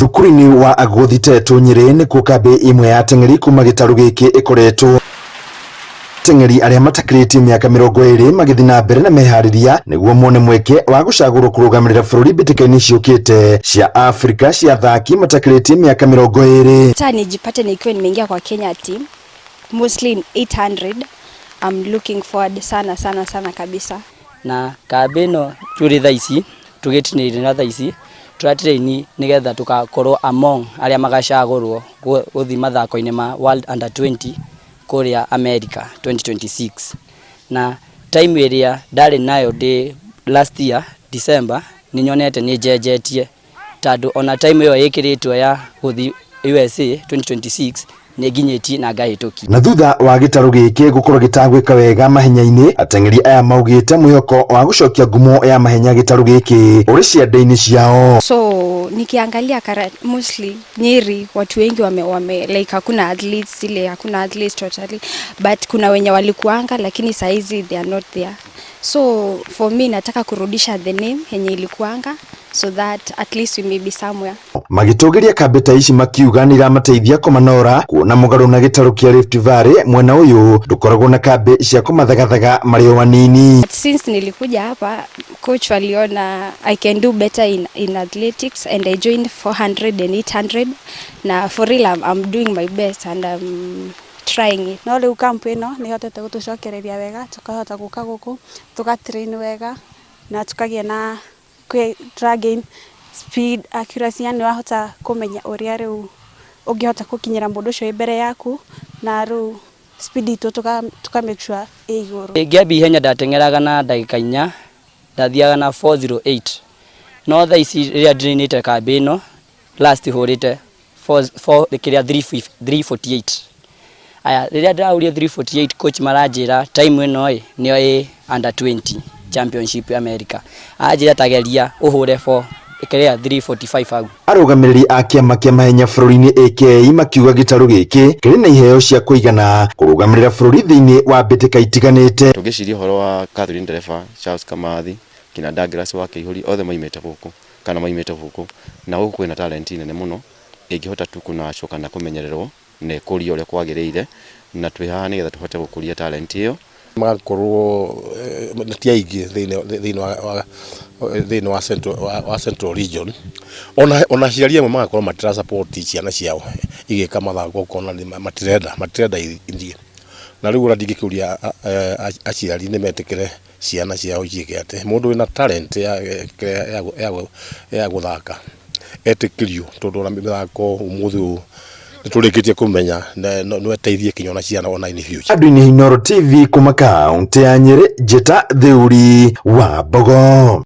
Thukuru-inĩ wa Agothi Tetu Nyĩrĩ nĩkuo kambĩ ĩmwe ya ateng'eri kuma gĩtarũ gĩkĩ ĩkoretwo. Ateng'eri arĩa matakĩrĩtie mĩaka 20 magĩthiĩ na mbere na meharĩria nĩguo mone mweke wa gũcagũrwo kũrũgamĩrĩra bũrũri mbĩtĩka-inĩ ciũkĩte cia Afrika cia athaki matakĩrĩtie mĩaka 20. Hata nijipate nikiwa nimeingia kwa Kenya team mostly in 800. I'm looking forward sana sana sana kabisa. Na kambĩ ĩno tũrĩ thaa ici tũgĩtinĩire thaa ici tũratrain nĩgetha tũgakorwo among arĩa magacagũrwo gũthiĩ mathako-inĩ ma World Under 20 kũrĩa America 2026. Na time ĩrĩa ndarĩ nayo ndĩ last year December, nĩ nyonete nĩ njenjetie, tondũ ona time ĩyo ĩkĩrĩtwo ya gũthiĩ USA 2026 nĩ nginyĩtie na ngahĩtũkia. Na thutha wa gĩtarũ gĩkĩ gũkorwo gĩtagwĩka wega mahenya-inĩ, ateng'eri aya maugĩte mwĩhoko wa gũcokia ngumo ya mahenya gĩtarũ gĩkĩ ũrĩ ciande-inĩ ciao. So nikiangalia mostly Nyeri watu wengi wame like hakuna athletes zile, hakuna athletes totally, but kuna wenye walikuanga, lakini saizi they are not there. So for me nataka kurudisha the name yenye ilikuanga so that at least we may be somewhere. Magĩtũgĩria kambĩ ta ici, makiuga nĩ iramateithia kũmanora kuona mũgarũ na gĩtarũ kĩa Rift Valley, mwena ũyũ ndũkoragwo na kambĩ cia kũmathagathaga marĩ o anini. But since nilikuja hapa, coach waliona I can do better in athletics and I joined 400 and 800, na for real I'm doing my best and I'm trying it. No rĩu camp ĩno nĩ ĩhotete gũtũcokereria wega, tũkahota gũka gũkũ tũga train wega na tũkagĩa na tũra gain speed, accuracy, yani wahota kũmenya ũrĩa rĩu ũngĩhota gũkinyĩra mũndũ ũcio wĩ mbere yaku, na rĩu speed itũ tũka make sure ĩ igũrũ. Ngĩambia ihenya ndateng'eraga na ndagĩka 4, ndathiaga na 4:08, no thaa ici rĩrĩa ndĩrainĩte kambĩ ĩno last hũrĩte 4 kĩrĩa 3:48. Aya, rĩrĩa ndĩrahũrire 3:48, coach maranjĩra time ĩno ĩ nĩyo ĩ under 20 championship America, anjĩra tageria ũhũre 4 kĩrĩa 3:45 hau. Arũgamĩrĩri a kĩama kĩa mahenya bũrũri-inĩ AK makiuga gĩtarũ gĩkĩ kĩrĩ na iheo cia kũigana kũrũgamĩrĩra bũrũri thĩinĩ wa mbĩtĩka itiganĩte. Tũngĩciria ũhoro wa Catherine Ndereba, Charles Kamathi, kina Douglas wa Kĩihũri, othe maimĩte gũkũ kana maimĩte gũkũ, na gũkũ kwĩna talent nene mũno ĩngĩhota tu kũnacwo kana kũmenyererwo na ĩkũrio ũrĩa kwagĩrĩire, na twĩ haha nĩgetha tũhote gũkũria talent ĩyo. Magakorwo ti aingĩ thĩinĩ wa Central Region, ona aciari amwe magakorwo matira support ciana ciao igĩka mathako, ũkona matirenda ithiĩ. Na rĩu ũrĩa ndingĩkĩũria aciari nĩ metĩkĩre ciana ciao ciĩke atĩ mũndũ wĩna talent ya gũthaka etĩkĩrio, tondũ ona mĩthako ũmũthĩ ũyũ nĩ tũrĩkĩtie kũmenya no ĩteithie kinya ona ciana ona in future. Andũ-inĩ Inooro TV kuma kaũntĩ ya Nyĩrĩ, Njĩta Theuri wa Mbogo.